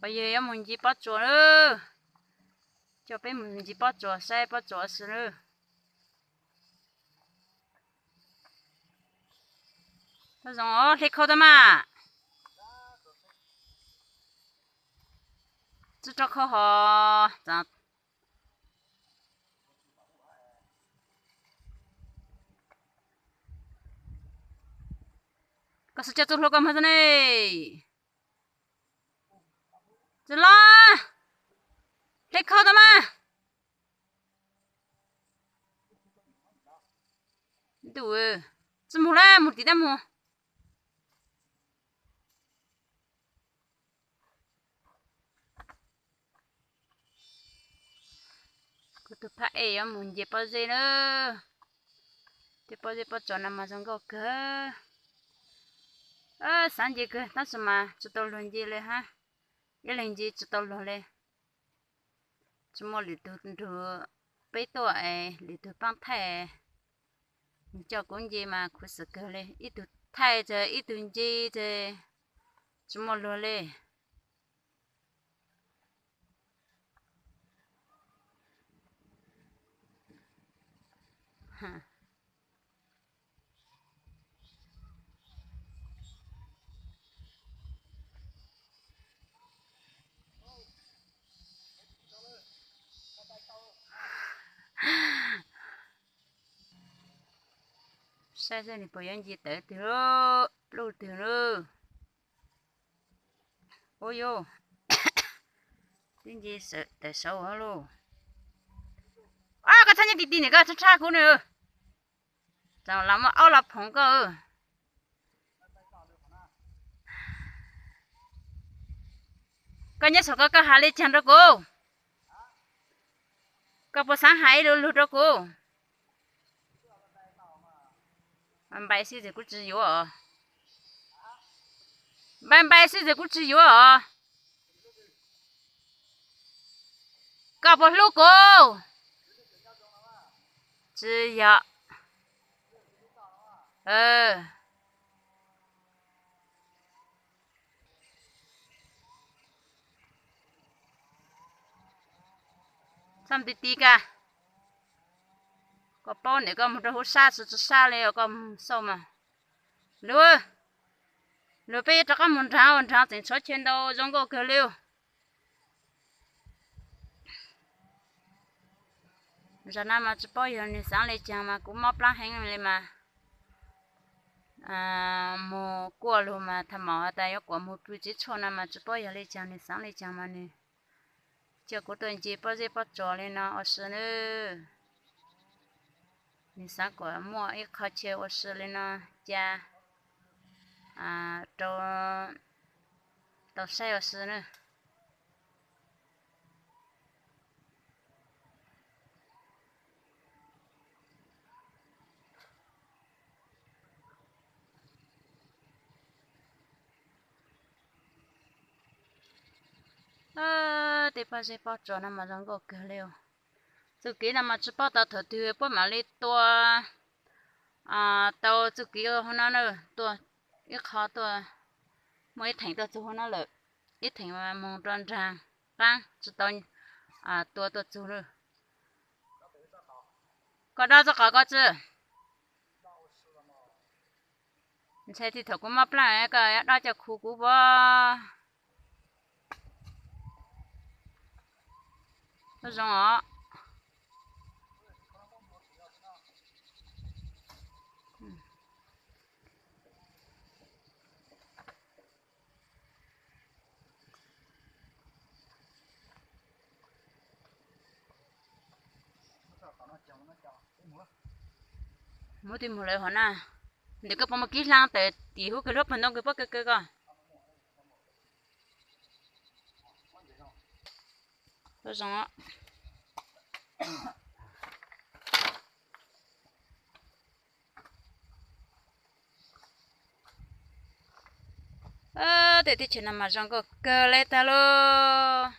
Pog yawg yuav mus ncig pob tsuas lawm. Coj peb mus ncig pob tsuas saib pob tsuas xwb lawm. Zoo, hle khau tau mas. Tsi rau khau hos. Koj xav coj txuj hlua koj mag ne. Tsi los, hle khau tau mas. Tsi mus lawm, mus tim dab mus. Kuv tus phab ej yuav mus nce pob zeb na. Tej pob zeb pob tsuas no mas zoo nkauj kawg. Xav nce kawg tab sis mas tsis tau luag nce li hab. Ib leeg nce tsis tau luag li. Tsis muaj lwm tug nrug peb tuaj es lwm tug paab thaij. Nws coj kuv nce mas khuv xim kawg li, ib tug thaij ces ib tug nce ces tsis muaj luag li. Saib seb nws puas yuav nce tawm twg lauj, pluj twg lauj. Ua yuav, twb nce tawm saud lauj. Koj txhob nyob ti ti nim koj tshab tshab kuv na. Tseem los muaj aub los phoov koj. Koj nyob saum ko koj has li caag rau kuv? Koj puas xaav has ib lu lug rau kuv? Npai xwb ces kuv tsis yuav os. Npai npai xwb ces kuv tsis yuav os. Koj puas hlub kuv? Tsis yog. Txhob ti ti koj. Koj paub ntawm koj moog rau hauv sab tsis sab li os, koj xauj mas. Lug, lug peb yuav rov qab moog nrhav, nrhav tseem tshuav chaw ntau zoo nkauj kawg li. Zag no mas tsis paub yog nws xaav li caag mas kuv mob plab heev li mas. Moog kuaj lug mas thaum maum has tas yuav kuam moog pw tsev tshuaj no mas tsis paub yog li caag nws xaav li caag mas nws coj kuv tuaj nce pob zeb pob tsuas li no ua si nawb. Nws xaav kuas muaj ib qho chaw ua si li no ca rau tau saib ua si nawb. Tej pob zeb pob tsuas no mas zoo nkauj kawg li os. Txuj kev no mas tsis paub tau thaum twg puab mam li tua tau txuj kev hauv no na, tua ib qho tuaj, muaj ib theem tuaj txug hauv no lawm, ib theem moog rau nraag qaab tsis tau tua tuaj txug lawm. Koj dob txuj qos koj tsi? Ntshai thaum kuv mob plab koj dob coj khu kuv puab. Zoo os. Muab twb mus lawm hov na. Ntawm koj puas muaj kib hlaab tawm tim hub kawg lub pag ntoo kawg pob kawg kawg ko? Zoo. Tej teb chaws no mas zoo nkauj kawg li tag lauj.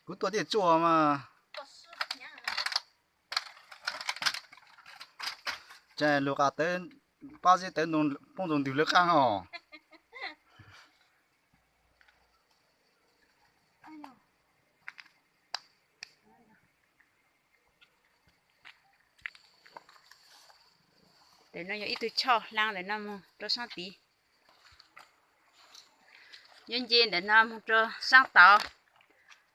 Kuv tuaj thiaj tsuaj mas. Ces lug qas tawv, pab zib tawv poob ntug ntug lawv qaab os. Ntawm no yog ib tug choj hlaa ntawm no moog rua saab tid. Yuav nce ntawm no moog rua saab tod.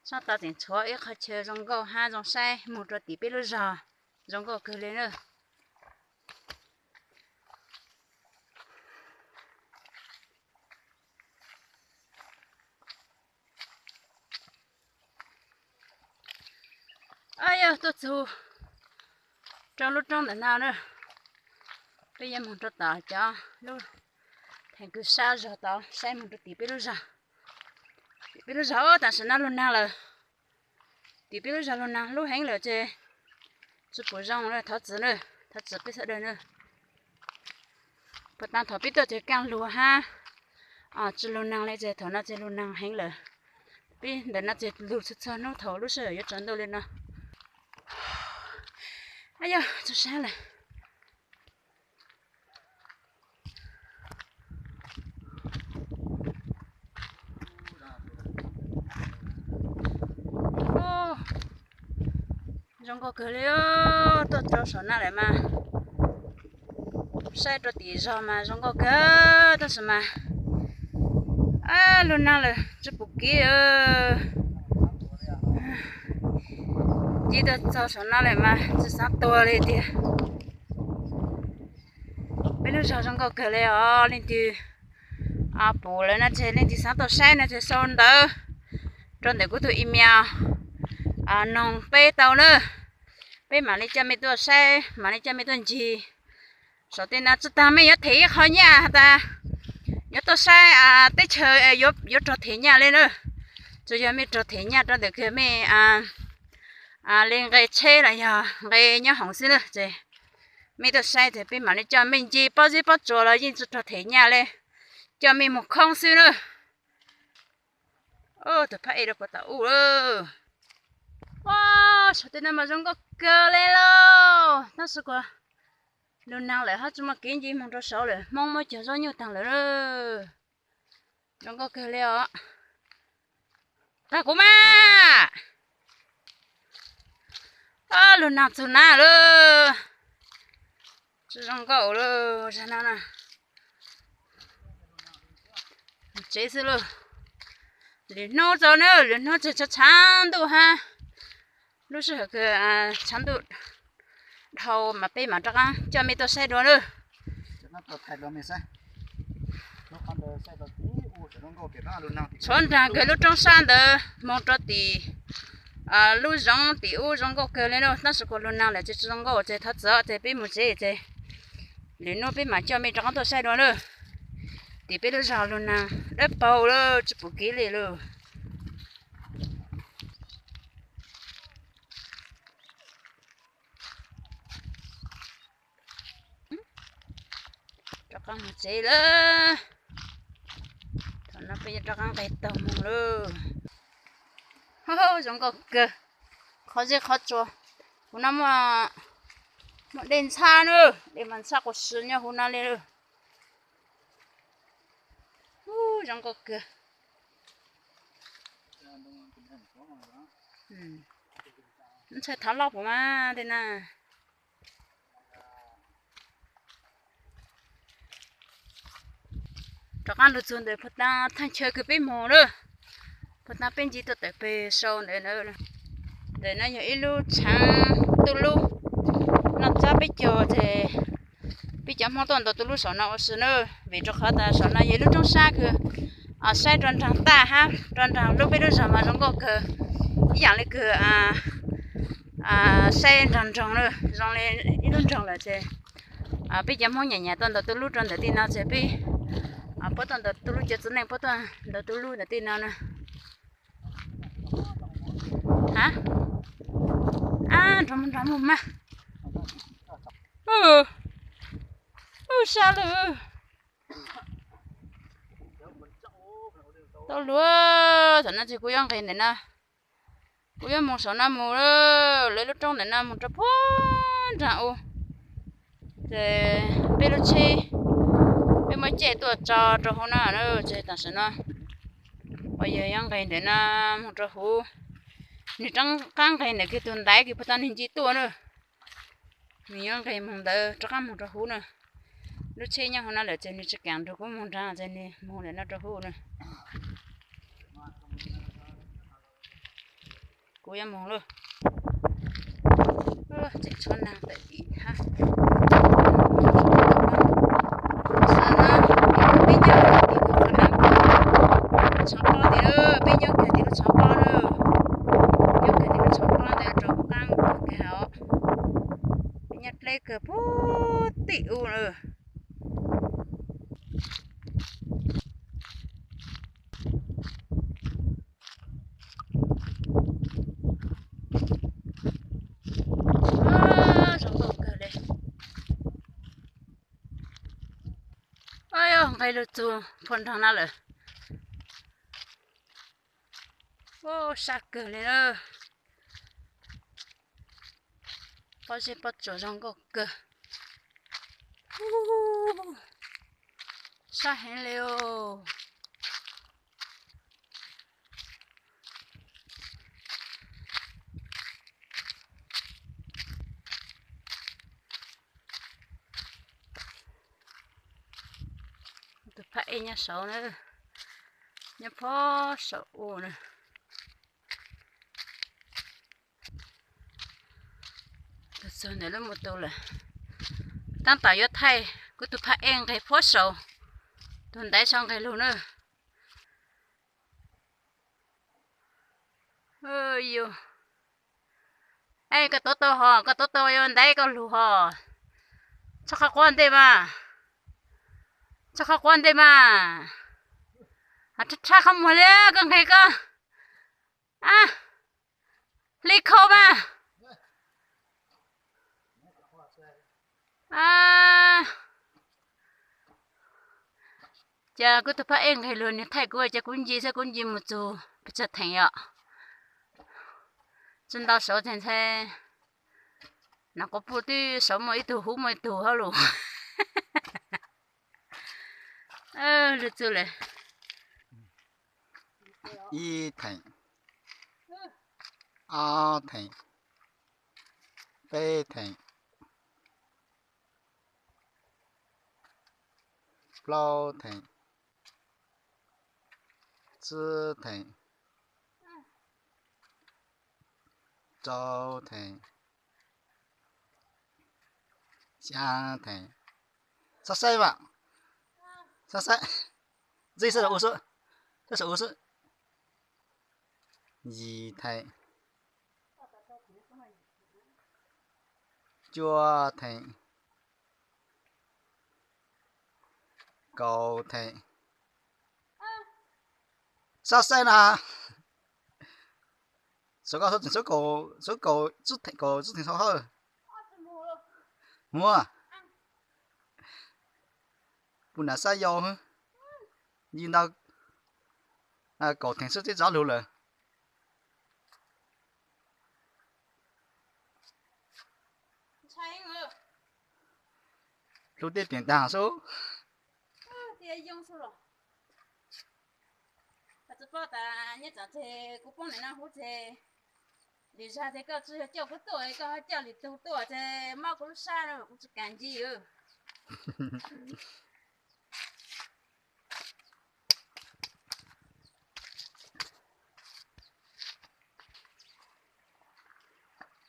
Saab tod tseem tshuav ib qhov chaw zoo nkauj hab zoo saib moog rua tim peb lub zog, zoo nkauj kawg le na. Ab, yog tuaj txug rua lub roob ntawm no na, peb yuav moog rua tom cov lub theem kws sab zog tod saib moog rua tim peb lub zog. Tim peb lub zog tam sim no lug naag lawm. Tim peb lub zog lug naag lub heev lawm ces tsi pum zoo na, thov txim na, thov txim peb sawv daws na. Puag ta thaum peb tuaj ces kaaj lug hab tsi lug naag le, ces thaum no ces lug naag heev lawm. Peb ntawm no ces lug txhua txhua nub thaum lub sij hawm yuav tsaus ntuj le no. Ab, yog txog sab lawm. Zoo nkauj kawg le, tuaj rua saum no lawm mas saib rua tim zog mas zoo nkauj kawg tab sis mas lug naag lawm tsi pum kev. Nce tuaj txog saum no lawm mas tsi xaav tuag le tiag. Peb lub zog zoo nkauj kawg le os, leej twg pum lawm no ces leej twg xaav tuaj saib no ces sau ntawv rua ntawm kuv tug email noog peb tau na. Peb mam li coj mej tuaj saib, mam li coj mej tuaj ncig. Saum tej no tsi taag mej yuav them ib qho nyaj has tas yuav tuaj saib teb chaws, yuav raug them nyaj le na. Tsuas yog mej raug them nyaj rua ntawm kws mej li nqe tsheb los yog nqe nyob hoom xwb na, ces mej tuaj saib ces peb mam li coj mej ncig pob zeb pob tsuas los yeej tsi raug them nyaj le, coj mej moog khoob xwb na. Tug phab ej rua puag tom ub lawm. Saum tej no mas zoo nkauj kawg le lauj, tab sis kuas lug naag lawm hab tsi muaj kev nce moog rua saud lawm, Hmoob muab cog zaub nyuj taag lawm. Zoo nkauj kawg le os. Taag kuv mas. Lug naag txug na lawm. Tsi zoo nkauj lawm zag no na. Moog tsev xwb lauj. Lwm hnub tau na, lwm hnub tseem tshav tshav ntuj hab. Lub sij hawm kws tshav ntuj dhau mas peb mam rov qaab coj mej tuaj saib dua na. Tshuav nraag kawg lub roob sab ntawd moog rua tim lub zoov tim ub zoo nkauj kawg le na, tab sis kuas lug naag lawm ces tsi zoo nkauj ces thov txim ces peb moog tsev ces lwm hnub peb mam coj mej rov qaab tuaj saib dua na. Tim peb lub zog lug naag dawb paug lawm tsi pum kev le lauj. Rov qaab moog tsev lawm. Thaum no peb yuav rov qaab nqes taug moog lawm. Zoo nkauj kawg, qhov zeb qhov tsua. Huv no muaj dej ntxhab na, dej mas ntxhab quas si nyob huv no le. Zoo nkauj kawg. Ntshai thav loj puas mas tej na. Rov qaab lug txug ntawm puag ta thaj chaw kws peb moog lawm. Puag ta peb nce tuaj tawm peg sau ntawd. Ntawm no yog ib lub tshaav tuj lub. Noj txhab peb caug ces peb cov Hmoob tuaj ntaus tuj lub saum no ua si na, vim rau qhov tas saum no yog ib lub roob sab kws saib rau nraag taj hab rau nraag lub peb lub zog mas zoo nkauj kawg. Ib yaam le kws saib nraag nroog na, zoo le ib lub nroog lawm ces peb cov Hmoob nyam nyam tuaj ntaus tuj lub rau ntawm tej no ces peb puab tuaj ntaus tuj lub, cov txiv neej puab tuaj ntaus tuj lub ntawm tej no na. Ab, nrov muag nrov muag mas. Ub, sab lawm. Tau lawm, thaum no ces kuv yuav nqes ntawm no, kuv yuav moog saum no moog lawm, lawv lub roob ntawm no moog rau puag nraag u. Ces peb lub tsheb, peb muab caij tuaj tso rau hauv no na, ces tam sim no uas yog yuav nqes ntawm no mus rau hauv, nws rov qab nqes ntawm kiag tus ntaiv kiag puag ta nws nce tuaj na. Nws yuav nqes mus ntawd rov qab mus rau hauv na. Lub tsheb nyob hauv no lawm ces nws tsis kam nrog kuv mus nrad ces nws mus ntawm no rau hauv na. Kuv yuav mus lauj. Tseem tshuav neeg tawm tim hab. Peb nyob tim lub tshav pob tim, peb nyob kiag tim lub tshav pob na. Nyob kiag tim lub tshav pob ntawd rau qab kiag os. Peb nyob deb kawg puag tim ub na. Zoo nkauj kawg li. Nqes lug txug puag nraag na lawm. Sab kawg li na. Pob zeb pob tsuas zoo nkauj kawg. Sab heev li os. Tus phaj ej nyob saud na, nyob pob saum ub na. Txug ntawm lub mus tus lawm. Tab tom yuav thaij kuv tus phaj ej nqes puag saud, tus ntaiv sau nqes lug na. Yus, es koj tuav tau hos, koj tuav tau yuav ntaiv koj lug hos. Txhob qhov quav ntej mas, txhob qhov quav ntej mas. Rhab rhab qhov muag li koj nqes koj. Hli khau mas. Ces kuv tus phaj ej nqes lug nws thaij kuv ces kuv nce xwb, kuv nce mus txug pes tsawg theem yom. Tsi ntau saud ces ntshai, nam quas puj twb saud muaj ib tug hub muaj ib tug hauv lus. Lug txug lawm. Ib theem, ob theem, peb theem, plaub theem, tsib theem, rau theem, xya theem. Xob saib mas, xob saib, ntxig saib saum ub xwb, saib saum ub xwb. Yim theem, cuaj theem, kaum theem. Xob saib na, saum koj xub theem, xub kaum, xub kaum tsib theem, kaum tsib theem saum hawj. Muaj, puj nam xab yau, yim ntau, kaum theem xwb twb txog lug lawm. Hlub tej peem tag xwb. Tsis paub tas nyob tseem tseg kuv poob ntawm no huv tseg, lwm zag ces koj tsis yog coj kuv tuaj, koj ho coj lwm tug tuaj ces mob kuv lub sab no kuv tsis kam ncig.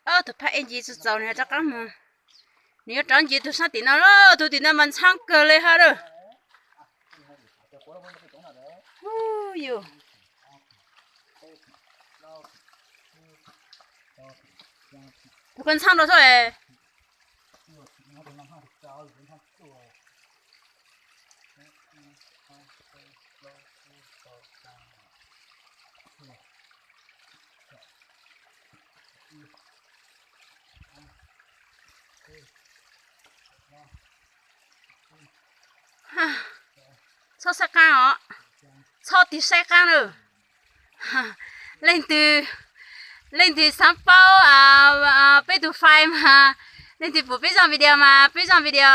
Ob tug phaj ej nce tsis txaus nws rov qab mus. Nws yuav rov nce tug sab tim no lawm, tug tim no mas ntxhab kawg li hab lawm. Yus, tus koj ntxhab rau xwb. Txhob saib qaab os, txhob tig saib qaab na. Leej twg, leej twg xaav paub peb tug fai mas Leej twg pum peb zaj video mas peb zaj video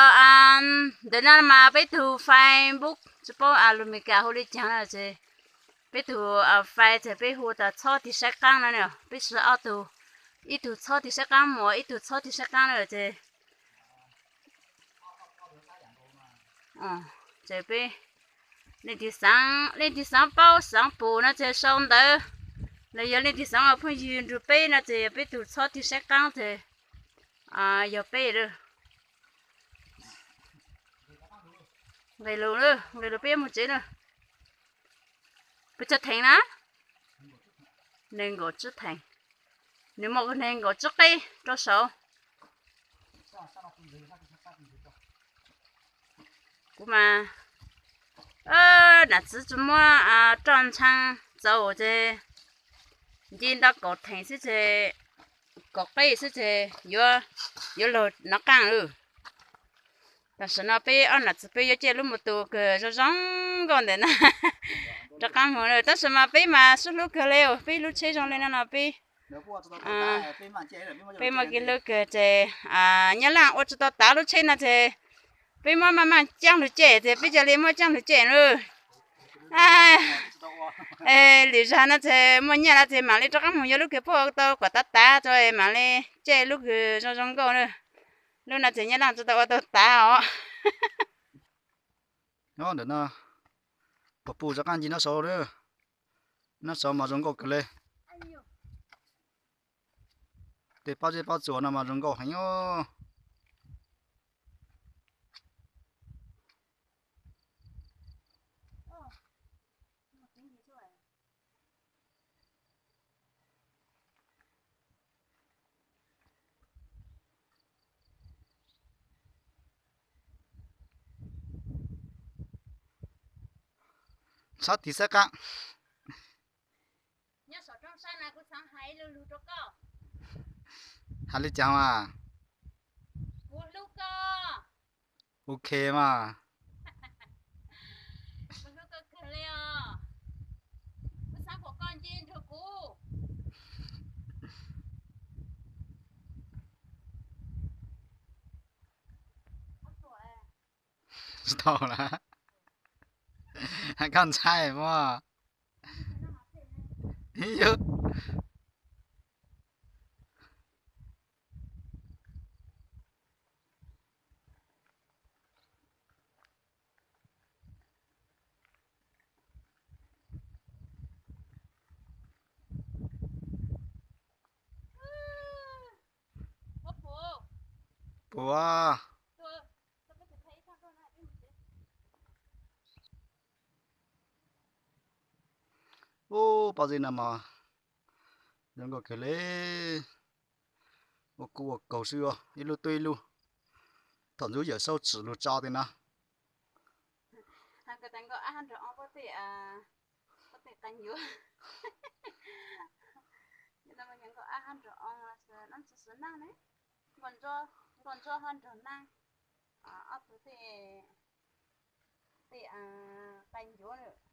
ntawm no mas peb tug Facebook tsis paub lus Meskas hu li caag na ces peb tug Face ces peb hu tas txhob tig saib qaab no, peb siv ob tug, ib tug txhob tig saib qaab muas ib tug txhob tig saib qaab na ces ces peb, leej twg xaav, leej twg xaav paub xaav pum no ces sau ntawv, los yog leej twg xaav ua phooj ywg nrug peb no ces yog peb tug txhob tig saib qaab ces yog peb lawm. Nqis lug, nqis lug peb yuav moog tsev na. Puas tsawg theem na? Neeg nkaum tsib theem, nws muaj neeg nkaum tsib qeb rau saud. Kuv mas, nam txiv tsis muab roj ntshaav txaus ces nce ntau kaum theem xwb ces, kaum qeb xwb ces yuav, yuav lug nov qaaj lawm. Tam sim no peb ob nam txiv peb yuav caij lub mus tus kws zoo zoo nkauj ntawm na rov qaab moog lawm. Tab sis mas peb mas sib hlub kawg li, peb lub tsheb zoo li no no peb, peb muaj kev hlub kawg ces Nyab Laaj ua tsis tau tav lub tsheb no ces peb muab maj maj caab lug caij ces peb ca li muab caab lug caij na. Lwm zag no ces muaj nyaj lawm ces mam li rov qaab moog yuav lub kws puab tau kom tav tav tso mam li caij lub kws zoo zoo nkauj na. Lub no ces Nyab Laaj tsis tau ua tau tav os. Ntawm no, puas pum rov qaab nce nab saud, nab saud mas zoo nkauj kawg li. Tej pob zeb pob tsuas no mas zoo nkauj heev os. Txhob tig saib qaab. Hais li cas mas? Ok mas. Tsis tau lawm. Koj ntshai mas. Puas? Ub, pob zeb no mas zoo nkauj kawg li. Ua kuj ua kaug xwb, ib lub tub ib lub. Thaum ntxub Yawm Saub tsim lug tso tej no. Nkauj ab hab nraug oo, pob tej qee yuav. Nkauj ab hab nraug oo, nab tsi sib naj ne. Nkauj ntsuab hab nraug naj, ob tug tej qee yuav.